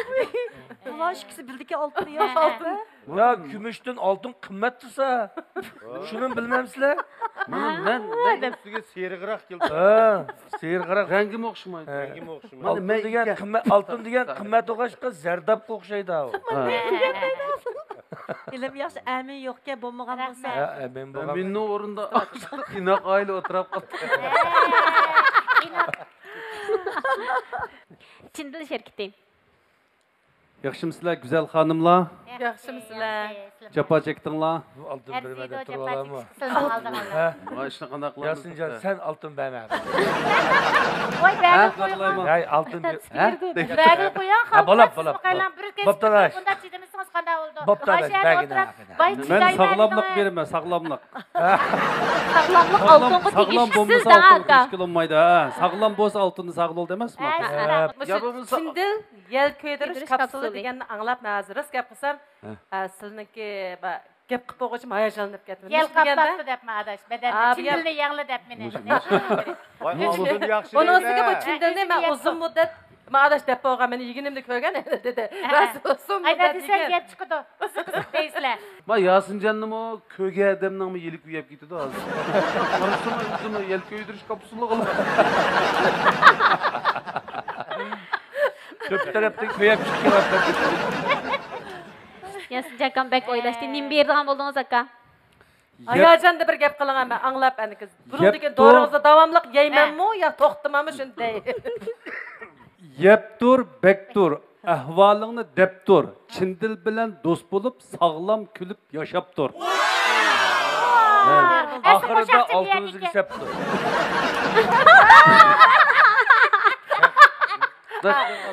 بۇلار ئىككىسى بىلدىكى ئالتۇن ياخشى. يا، كۈمۈشتىن ئالتۇن قىممەت تۇرسا، شۇنى بىلمەمسىلەر؟ مانا مەن، مەن ئۈستىگە سېرىقراق كېلىپ. ھە، سېرىقراق. رەڭگىمۇ ئوخشىمايدۇ. ھە. رەڭگىمۇ ئوخشىمايدۇ. ئالتۇن دېگەن قىممەت، ئالتۇن دېگەن قىممەت بولغاچقا زەردابقا ئوخشايدۇ ئۇ. ھە. ئىلىم ياخشى، ئەمىن يوقكەن، بولمىغان بولسا. ھە، ئەمىن بولغان. ئەمىننىڭ ئورنىدا ئىناق ئائىلە ئولتۇراپ قاپتۇ. چىن دىل شىركىتى. ياخشىمۇسىلەر، گۈزەل خانىملار؟ ياخشىمۇسىلەر؟ جاپا چەكتىڭلار؟ ئالتۇن بېرىمەن دەپ تۇرۇۋالامۇ؟ ھە؟ ۋاي، ئىشنى قانداق قىلىمىز؟ ياسىنجان، سەن ئالتۇن بەرمە. ۋاي، بەرگىلى قويۇڭ. ھەي، ئالتۇن بەر-، ھە؟ بەرگىلى قويۇڭ، ھە، بولا، بولا. بوپتۇ، ئاداش. بۇنداق چىدىمىسىڭىز قانداق بولىدۇ؟ بوپتۇ، ئاداش، بەرگىنە. مەن ساغلاملىق بېرىمەن، ساغلاملىق. ساغلاملىق ئالتۇنغا تېگىشلىك سىز دەڭ، ئاكا. ساغلام بولمىسا ئالتۇن تېگىشكىلى بولمايدۇ، ھە. ساغلام بولسا ئالتۇننى ساغلىۋال دېمەسمۇ؟ ھە، يا بولمىسا چىن دىل يەل كۆيدۈرۈش كاپسۇلى دېگەننى ئاڭلاپ، مەن ھازىر راست گەپ قىلسام، ھە، سىزنىڭكى با-، گەپ قىلىپ بولغۇچە ھاياجانلىنىپ كەتتىم. يەل قاپلاپتۇ دەپمەن، ئاداش. بەدەندە چىن دىلنى يەڭلە دەپ مېنى. ۋاي، ئالتۇن ياخشى. ئۇنىڭ ئۈستىگە بۇ چىن دىلنى مەن ئۇزۇن مۇددەت، مەن ئاداش دەپ بولغان، مېنى يېگىنىمنى كۆرگەن دېدى. راست ئۇزۇن مۇددەت دېسەم يېگەن. گەپ چىقىدۇ. ئۇزۇن قىزىق دەيسىلەر. ما ياسىنجاننىمۇ كۆرگەن ئادەمنىڭمۇ يېلى كۆيۈپ كېتىدۇ ھازىر. قارىسىمۇ ئۆزىمۇ يەل كۆيدۈرۈش كاپسۇلىغىلا. كۆپ تەرەپتىن كۆيۈپ چىقىۋاتىدۇ. ياسىنجان ئاكام بەك ئويلاشتى. نېمە بېرىدىغان بولدىڭىز، ئاكا؟ ھاياجاندا بىر گەپ قىلىڭ، مەن ئاڭلاپ ئەنىكى. بۇنىڭدىكى دورىڭىزنى داۋاملىق يەيمەنمۇ يا توختىمامۇ شۇنى دەي. يەپ تۇر، بەك تۇر، ئەھۋالىڭنى دەپ تۇر. چىن دىل بىلەن دوست بولۇپ، ساغلام كۈلۈپ ياشاپ تۇر. ھە. ئاخىرىدا ئالتۇن ئۈزۈك سەپ تۇر.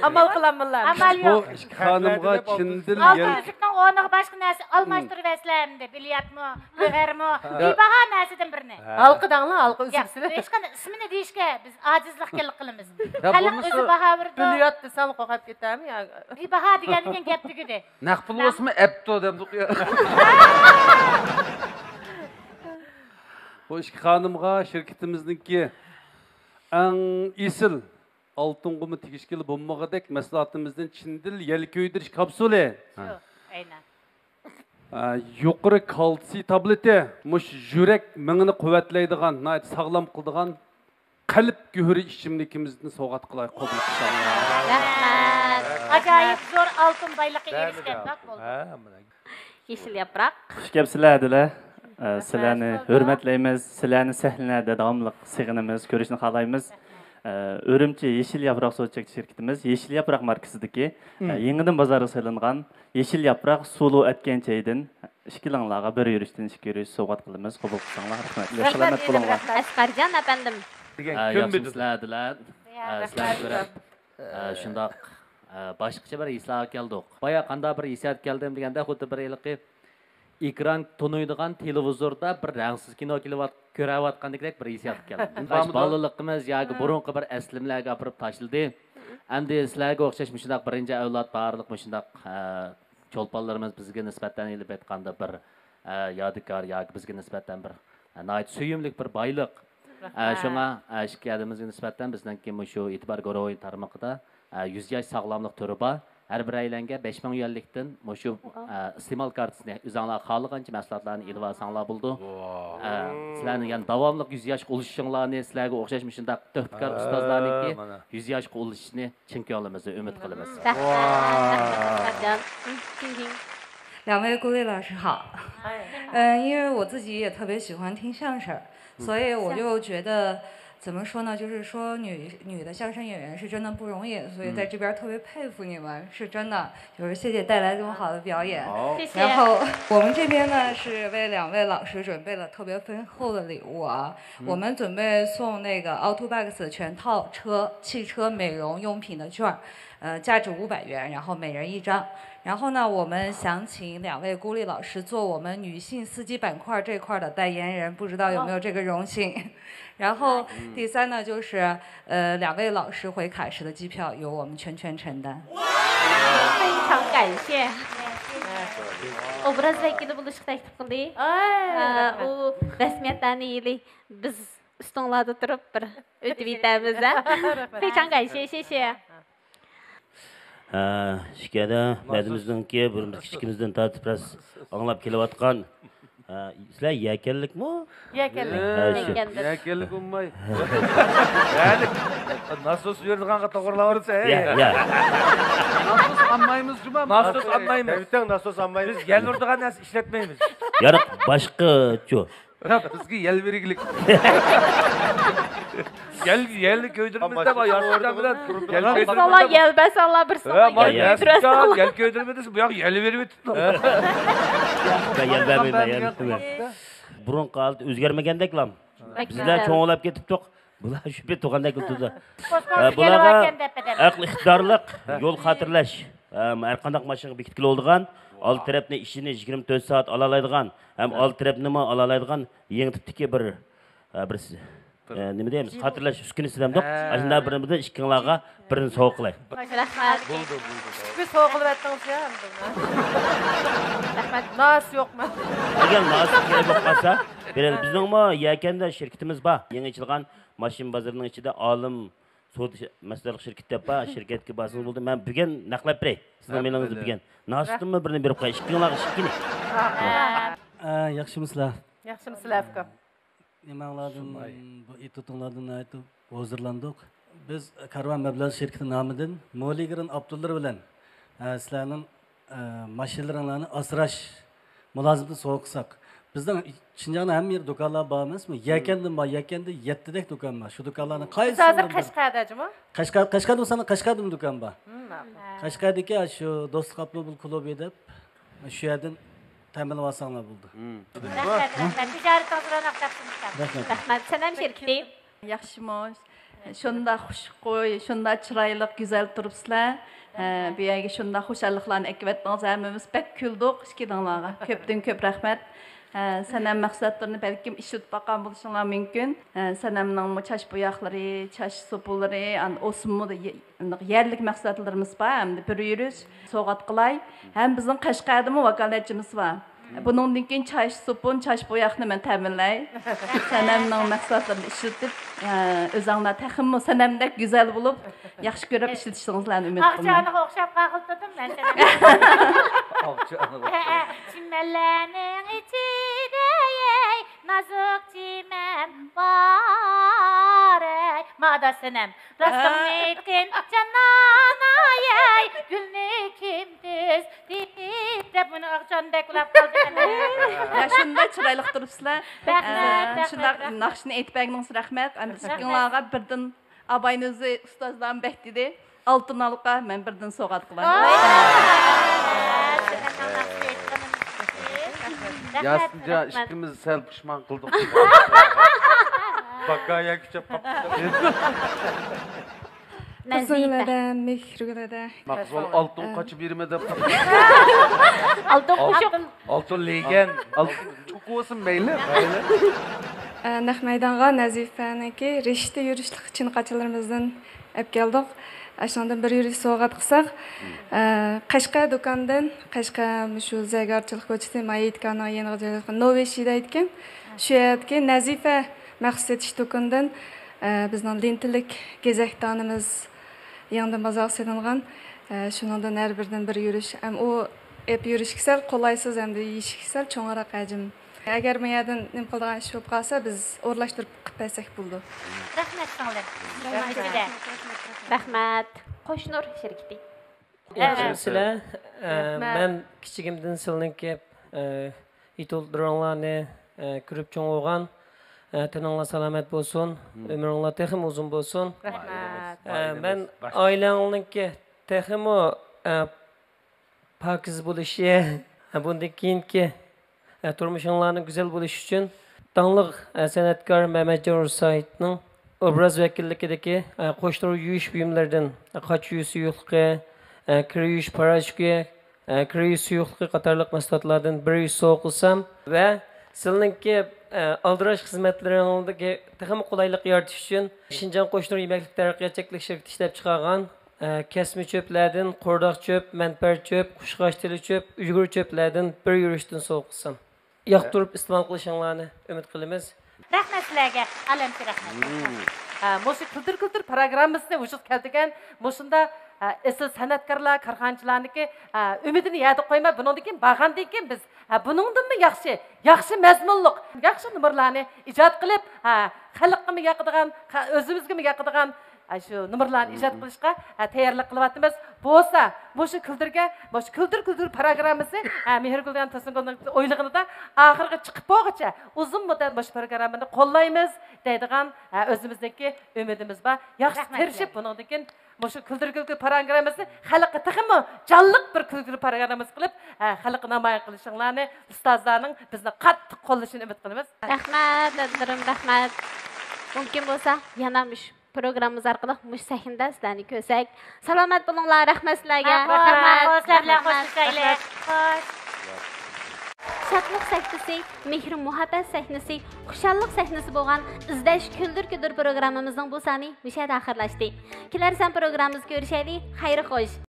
ئامال قىلالمىلا. ئامال يوق. بۇ ئىككى خانىمغا چىن دىل ئالتۇن ئۈزۈكنىڭ ئورنىغا باشقا نەرسە ئالماشتۇرۇۋەرسىلەر ئەمدى. بىليارتمۇ، گۆھەرمۇ، بىباھا نەرسىدىن بىرنى. ھالقىداڭلار، ھالقا ئۈزۈكسىلەر. ھېچقانداق ئىسمىنى دېيىشكە بىز ئاجىزلىق كېلىپ قالىمىز. خەلق ئۆزى باھا بېرىدۇ. بىليارت دېسەم قورقۇپ كېتەمۇ يا. بىباھا دېگەندىكىن گەپ تۈگىدى. نەق پۇل بولسىمۇ ئەپتۇ دەمدۇق يا. بۇ ئىككى خانىمغا شىركىتىمىزنىڭكى ئەڭ ئېسىل، ئالتۇنغىمۇ تېگىشكىلى بولمىغۇدەك مەھسۇلاتىمىزدىن چىن دىل يەل كۆيدۈرۈش كاپسۇلى. شۇ، ئەينەن. ئە، يۇقىرى كالتسىي تابلېتى، مۇشۇ يۈرەك مېڭىنى قۇۋۋەتلەيدىغان، ناھايىتى ساغلام قىلىدىغان قەلب گۆھىرى ئىچىملىكىمىزدىن سوۋغات قىلاي، قوبۇل قىلساڭلار. رەھمەت. ئاجايىپ زور ئالتۇن بايلىققا ئېرىشكەندەك بولدى. ھە، مانا. يېشىل ياپراق. خۇش كەپسىلەر، ھەدىلەر. ئە، سىلەرنى ھۆرمەتلەيمىز، سىلەرنى سەھنىلەردە داۋاملىق سېغىنىمىز، كۆرۈشنى خالايمىز. ئە، ئۈرۈمچى يېشىل ياپراق سودا چەكلىك شىركىتىمىز يېشىل ياپراق ماركىسىدىكى، ئە، يېڭىدىن بازارغا سېلىنغان يېشىل ياپراق سۇلۇ ئەتكەن چايدىن ئىككىلىڭلارغا بىر يۈرۈشتىن ئىككى يۈرۈش سوۋغات قىلىمىز، قوبۇل قىلساڭلار. رەھمەت. سالامەت بولۇڭلار. ئەسقەرجان ئەپەندىم. ئە، ياخشىمۇسىلەر، ھەدىلەر؟ ئە، سىلەرنى كۆرۈپ، ئە، شۇنداق، ئە، باشقىچە بىر ھېسلارغا كەلدۇق. بايا قانداق بىر ھېسسىياتقا كەلدىم دېگەندە، خۇددى بىر ھېلىقى ئېكران تونۇيدىغان تېلېۋىزوردا بىر رەڭسىز كىنو كېلىۋات-، كۆرۈۋاتقاندەكرەك بىر ھېسسىياتقا كەلدىم. بارمىدۇ؟ بالىلىقىمىز ياكى بۇرۇنقى بىر ئەسلىمىلەرگە ئاپىرىپ تاشلىدى. ئەمدى سىلەرگە ئوخشاش مۇشۇنداق بىرىنچى ئەۋلاد بارلىق مۇشۇنداق، ئە، چولپانلىرىمىز بىزگە نىسبەتەن ئېلىپ ئېيتقاندا بىر، ئە، يادىكار ياكى بىزگە نىسبەتەن بىر، ئە، ناھايىتى سۆيۈملۈك بىر بايلىق. ئە، شۇڭا، ئە، ئىككى ئادىمىزگە نىسبەتەن بىزنىڭكى مۇشۇ ئېتىبار گۇرۇھى تارمىقىدا، ئە، يۈز ياش ساغلاملىق تۈرى بار. ھەر بىرەيلەنگە بەش مىڭ يۈەنلىكتىن مۇشۇ، ئە، ئىستېمال كارتىسىنى ئۆزۈڭلار خالىغانچە مەھسۇلاتلارنى ئېلىۋالساڭلار بولىدۇ. ئە، سىلەرنىڭ يەنە داۋاملىق يۈز ياشقا ئۇلىشىشىڭلارنى، سىلەرگە ئوخشاش مۇشۇنداق تۆھپىكار ئۇستازلارنىڭكى يۈز ياشقا ئۇلىشىشىنى چىن كۆڭلىمىزدىن ئۈمىد قىلىمىز. رەھمەت، رەھمەت، ئۇستازجان. 两位顾丽老师好。嗯，因为我自己也特别喜欢听相声，所以我就觉得，怎么说呢，就是说女女的相声演员是真的不容易，所以在这边特别佩服你们，是真的，就是谢谢带来这么好的表演。好。谢谢。然后我们这边呢是为两位老师准备了特别丰厚的礼物啊，我们准备送那个 Autobox 全套车汽车美容用品的券儿，呃，价值五百元，然后每人一张。然后呢，我们想请两位顾丽老师做我们女性司机板块这块儿的代言人，不知道有没有这个荣幸？然后第三呢，就是呃，两位老师回卡时的机票由我们全权承担。 非常感谢. ئوبراز ۋەكىلى بولۇشقا تەكلىپ قىلدى. ئاي، ئە، رەھمەت. ئۇ رەسمىيەتلەرنى ئېلى بىز ئۈستۈڭلاردا تۇرۇپ بىر ئۆتۈۋېتەمىز، ھە؟ 非常感谢، 谢谢. ھە، شىكەدە، بەزىمىزنىڭكى بۇرۇن بىز كىچىكىمىزدىن تارتىپ راست ئاڭلاپ كېلىۋاتقان، ھە، سىلەر يەكەنلىكمۇ؟ يەكەنلىك. ھە، شۇ. يەكەنلىك. يەكەنلىك ئۇنماي. يەنى، ناسوس يۈرىدىغانغا توغرىلاۋاتىسەن، ھەي. يا، يا. ناسوس ئالمايمىز جۇما. ناسوس ئالمايمىز. دەۋىتىڭ، ناسوس ئالمايمىز. بىز يەل ئۇرىدىغان نەرسە ئىشلەتمەيمىز. ياق، باشقىچۇ. بىزگە يەل بەرگىلىك. يەل، يەلنى كۆيدۈرىمىز دەپ، ياستۇقلار بىلەن يەل كۆيدۈرىمىز دەپ. يەل بەرسەڭلار، بىر ساڭلار يەل كۆيدۈرەسىلەر. يەل كۆيدۈرمىدى دېسە، بۇ ياق يەل بېرىۋېتىپتۇ. يەل بەرمەيمەن، يەل بەرمەيمەن. بۇرۇنقى ھالىتى ئۆزگەرمىگەندەكلا. بىزلەر چوڭلاپ كېتىپتۇق. بۇلار شۇ بىر تۇغاندەك تۇرىدۇ. بۇلارغا ئەقلى ئىقتىدارلىق، يول خاتىرىلەش، ھەر قانداق ماشىنىغا بېكىتكىلى بولىدىغان، ئالدى تەرەپنى ئىشىنى يىگىرمە تۆت سائەت ئالالايدىغان، ھەم ئالدى تەرەپنىمۇ ئالالايدىغان يېڭى تىپتىكى بىر، بىر، نېمە دەيمىز، خاتىرىلەش ئۈسكۈنىسى دەمدۇق. ئاشۇنداق بىرىمىزدىن ئىككىڭلارغا بىرنى سوۋغا قىلاي. رەھمەت. بولدى، بولدى. سىز سوۋغا قىلىۋەتتىڭىز يا ئەمدى بۇنى. رەھمەت. ناسى يوقمۇ؟ ئەگەر ناسى كېرەك بولۇپ قالسا، بىرەر بىزنىڭمۇ يەكەندە شىركىتىمىز بار. يېڭى ئېچىلغان ماشىنا بازىرىنىڭ ئىچىدە ئالىم سودا ش-، مەسلىھەتلىك شىركىتى دەپ بار، شىركەتكە بارسىڭىز بولدى. مەن بۈگۈن نەقلەپ بېرەي. سىزنىڭ مېلىڭىزنى بۈگۈن. ناسىدىنمۇ بىرنى بېرىپ قوياي. ئىككىڭلارغا ئىككىنى. ئە، ياخشىمۇسىلەر؟ ياخشىمۇسىلەر، ئۇكام؟ نېمەڭلاردىن، بۇ ئېتيۇتۇڭلاردىن ناھايىتى ھۇزۇرلاندۇق. بىز كارۋان مەبلەغ شىركىتى نامىدىن مولىگرىن ئاپتوللىرى بىلەن، ئە، سىلەرنىڭ، ئە، ماشىنىلىرىڭلارنى ئاسراش مۇلازىمىتىنى سوۋغا قىلساق. بىزنىڭ شىنجاڭدا ھەممە يەردە دۇكانلار بار ئەمەسمۇ؟ يەكەندىن بار، يەكەندە يەتتىدەك دۇكان بار. شۇ دۇكانلارنىڭ قايسىسىنى بىز ھازىر قەشقەردە جۇمۇ؟ قەشقەر، قەشقەردە بولسا قەشقەردىمۇ دۇكان بار. قەشقەردىكى شۇ دوستلۇق ئاپتوموبىل كۇلۇبى دەپ شۇ يەردىن تەمىنلىۋالساڭلار بولىدۇ. رەھمەت، رەھمەت. تىجارىتىڭىز روناق تاپسۇن، ئۇكام. رەھمەت. رەھمەت. سەنەم شىركىتى. ياخشىمۇ؟ شۇنداق خۇشخۇي، شۇنداق چىرايلىق، گۈزەل تۇرۇپسىلەر. ھە، بۇ يەرگە شۇنداق خۇشاللىقلارنى ئەكىۋەتتىڭىز. ھەممىمىز بەك كۈلدۇق ئىككىڭلارغا. كۆپتىن كۆپ رەھمەت. ھە، سەنەم مەھسۇلاتلىرىنى بەلكىم ئىشلىتىپ باققان بولۇشۇڭلار مۇمكىن. ھە، سەنەمنىڭمۇ چاچ بوياقلىرى، چاچ سوپۇنلىرى، ئاندىن ئوسما يەرلىك مەھسۇلاتلىرىمىز بار، ھەمدە بىر يۈرۈش سوۋغات قىلاي. ھەم بىزنىڭ قەشقەردىمۇ ۋاكالەتچىمىز بار. بۇنىڭدىن كېيىن چاچ سوپۇن، چاچ بوياقنى مەن تەمىنلەي. سەنەمنىڭ مەھسۇلاتلىرىنى ئىشلىتىپ، ئۆزۈڭلار تېخىمۇ سەنەمدەك گۈزەل بولۇپ، ياخشى كۆرۈپ ئىشلىتىشىڭىزلارنى ئۈمىد قىلىمەن. ئاغىچانىغا ئوخشاپ قالغىلى تۇردۇم مەن سەنەم. ئاغىچانىغا. چىمەنلەرنىڭ ئىچىدە، ئەي، نازۇك چىمەن بار، ئەي، مادا سەنەم. راستىڭنى ئېيتقىن، جاناناي، گۈلنى كىم تىز دېدى دەپ، مانا ئاغىچان بەك ئۇلاپ قالدى. يا، شۇنداق چىرايلىق تۇرۇپسىلەر. رەھمەت، ئە، رەھمەت، شۇنداق رەھمەت. ناخشىنى ئېيتىپ بەرگىنىڭىز رەھمەت. ئەمدى رەھمەت. ئىككىڭلارغا بىردىن ئاباينىڭ ئۆزى ئۇستازلارمۇ بەك دېدى. ئالتۇن ھالقا، مەن بىردىن سوۋغات قىلاي. ۋاي، رەھمەت. سەنەمنىڭ ناخشىنى ئېيتقىنىڭىز ئۈچۈن. رەھمەت، ياسىنجان، رەھمەت. ئىككىمىز سەل پۇشمان قىلدۇق. باكايا كۈچەپ قاپتۇ. نەزىپە. قىزىڭلاردا، مېھرىگۈلدە. ماقسۇل ئالتۇن قاچا بېرىمەن دەپ. ئالتۇن قوشۇق. ئالتۇن لېگەن. ئالتۇن چوقۇ بولسۇن، مەيلى. ئە، نەق مەيدانغا نەزىپەنىڭكى رىشتە يۈرۈشلۈك چىنە قاچىلىرىمىزدىن ئەپ كەلدۇق. ئاشۇنىڭدىن بىر يۈرۈش سوۋغات قىلساق، ئە، قەشقەر دۇكاندىن، قەشقەر مۇشۇ زەگارچىلىق كوچىسى مايىتكاننىڭ يېنىغا جايلاشقان نوۋېشىدا ئىكەن. شۇ يەردىكى نەزىپە مەخسۇس سېتىش دۇكىنىدىن، ئە، بىزنىڭ لېنتىلىك گېزەك دانىمىز يېڭىدىن بازارغا سېلىنغان. ئە، شۇنىڭدىن ھەر بىرىدىن بىر يۈرۈش. ھەم ئۇ ئەپ يۈرۈشكە سەل قولايسىز، ھەمدە يېيىشكە سەل چوڭراق ھەجىم. ئەگەر بۇ يەردىن نېمە قىلىدىغان ئىش بولۇپ قالسا، بىز ئورۇنلاشتۇرۇپ قىلىپ بەرسەك بولىدۇ. رەھمەت سىڭلىم. رەھمەت. رەھمەت. قوشنۇر شىركىتى. ياخشىمۇسىلەر؟ ئە، رەھمەت. مەن كىچىكىمدىن سىلىنىڭكى، ئە، يۇتۇملىرىڭلارنى، ئە، كۆرۈپ چوڭ بولغان. ئە، تېنىڭلار سالامەت بولسۇن، ئۆمرۈڭلار تېخىمۇ ئۇزۇن بولسۇن. رەھمەت. ئە، مەن ئائىلەڭلارنىڭكى تېخىمۇ، ئە، پاكىز بولۇشى، بۇندىن كېيىنكى، ئە، تۇرمۇشۇڭلارنىڭ گۈزەل بولۇشى ئۈچۈن داڭلىق، ئە، سەنئەتكار مەمەتجان رۇسايىتنىڭ ئوبراز ۋەكىللىكىدىكى، ئە، قوشنۇر يۇيۇش بۇيۇملىرىدىن، ئە، قاچا يۇيۇش سۇيۇقلۇقى، ئە، كىر يۇيۇش پاراشوكى، ئە، كىر يۇيۇش سۇيۇقلۇقى قاتارلىق مەھسۇلاتلاردىن بىر يۈز سوۋغا قىلسام ۋە سىلىنىڭكى، ئە، ئالدىراش خىزمەتلىرىڭىزدىكى تېخىمۇ قولايلىق يارىتىش ئۈچۈن شىنجاڭ قوشنۇر يېمەكلىك تەرەققىيات چەكلىك شىركىتى ئىشلەپ چىقارغان ئە، كەسمە چۆپلەردىن، قورداق چۆپ، مەنپەر چۆپ، قۇشقاچ تېلى چۆپ، ئۈگرە چۆپلەردىن بىر يۈرۈشتىن سوۋغا قىلسام. ياقتۇرۇپ ئىستېمال قىلىشىڭلارنى ئۈمىد قىلىمىز. رەھمەت سىلەرگە، ئالەمچە رەھمەت. ھە، مۇشۇ كۈلدۈر كۈلدۈر پروگراممىسىنى ۋۇجۇدقا كەلتۈرگەن مۇشۇنداق، ئە، ئېسىل سەنئەتكارلار، كارخانىچىلارنىڭكى، ئە، ئۈمىدىنى يەردە قويماي، بۇنىڭدىن كېيىن بارغاندىن كېيىن بىز، ھە، بۇنىڭدىنمۇ ياخشى، ياخشى مەزمۇنلۇق، ياخشى نومۇرلارنى ئىجاد قىلىپ، ھە، خەلققىمۇ ياقىدىغان، خە-، ئۆزىمىزگىمۇ ياقىدىغان، ئە، شۇ نومۇرلارنى ئىجاد قىلىشقا، ھە، تەييارلىق قىلىۋاتىمىز. بولسا، مۇشۇ كۈلدۈرگە، مۇشۇ كۈلدۈر كۈلدۈر پروگراممىسى، ھە، مېھرىگۈلجان تۇرسۇنگۈلنىڭ ئويلىغىنىدا ئاخىرىغا چىقىپ بولغۇچە ئۇزۇن مۇددەت مۇشۇ پروگراممىنى قوللايمىز دەيدىغان، ھە، ئۆزىمىزنىڭكى ئۈمىدىمىز بار. ياخشى تىرىشىپ، بۇنىڭدىن كېيىن مۇشۇ كۈلدۈر كۈلدۈر پروگراممىسىنى خەلققە تېخىمۇ جانلىق بىر كۈلدۈر پروگراممىسى قىلىپ، ھە، خەلققە نامايان قىلىشىڭلارنى، ئۇستازلارنىڭ بىزنى قاتتىق قوللىشىنى ئۈمىد قىلىمىز. رەھمەت، دادىلىرىم، رەھمەت. مۇمكىن بولسا، يەنە مۇشۇ پروگراممىمىز ئارقىلىق مۇشۇ سەھنىدە سىلەرنى كۆرسەك. سالامەت بولۇڭلار، رەھمەت سىلەرگە. ھە، خوش، رەھمەت، خوش، سىلەر بىلەن رەھمەت، خوشلىشايلى. رەھمەت. خوش. شادلىق سەھنىسى، مېھرى مۇھەببەت سەھنىسى، خۇشاللىق سەھنىسى بولغان ئىزدەش كۈلدۈر كۈلدۈر پروگراممىمىزنىڭ بۇ سانى مۇشۇ يەردە ئاخىرلاشتى. كېلەر سان پروگراممىمىزدا كۆرۈشەيلى. خەير خوش.